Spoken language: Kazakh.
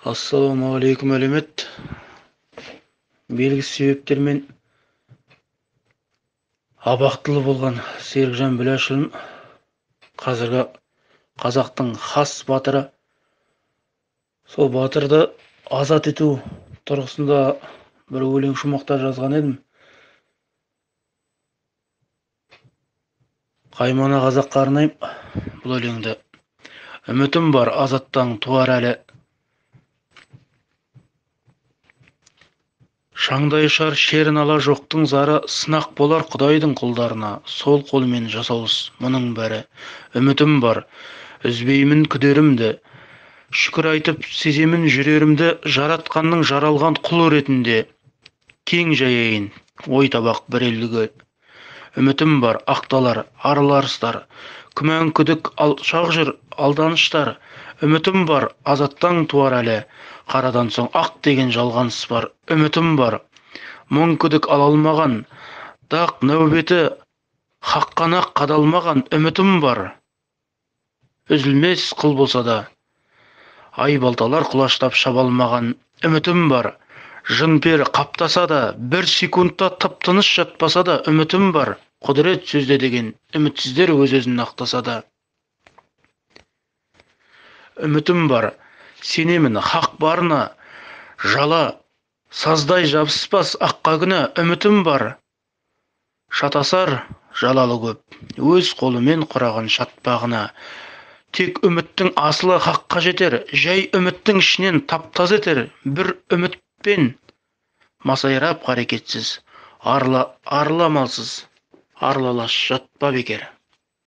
Ассалаумағалейкум, әлеумет. Белгісіз себептермен абақтылы болған Серікжан Біләшұлын, қазіргі қазақтың хас батыры, сол батырды азат ету тұрғысында бір өлең шумақтар жазған едім. Қаймана қазаққа арнаймын бұл өлеңді. Үмітім бар, азаттан туар әлі. Шаңдай ұшар шерін ала жоқтың зары, сынақ болар Құдайдың құлдарына, сол қолмен жасаулыс мұның бәрі. Үмітім бар, үзбеймін күдерімді, шүкір айтып сеземін жүрерімді, жаратқанның жаралған құлы ретінде кең жаяйын ой табақ бір елге. Үмітім бар, ақталар, арыларыстар, күмән күдік алшақ жүр алданыштар. Үмітім бар, азаттан туар әлі, қарадан соң ақ деген жалғаныс бар. Үмітім бар, мұң күдік ала алмаған, дақ нәубеті хаққа нақ қадалмаған. Үмітім бар, үзілмес қыл болса да, айбалталар құлаштап шаба алмаған. Үмітім бар, жын пері қаптаса да, бір секундта тып-тыныш жатпаса да. Үмітім бар, құдірет сөзде деген үмітсіздер өз-өзін ақтаса да. Үмітім бар, сенемін хақ барына, жала саздай жабыспас аққа күнә. Үмітім бар, шатасар жалалы көп, өз қолымен құраған шатпағына. Тек үміттің асылы хаққа жетер, жай үміттің ішінен тап-таза етер. Бір үмітпен масайрап қарекетсіз, арыла амалсыз, аралас жатпа бекер.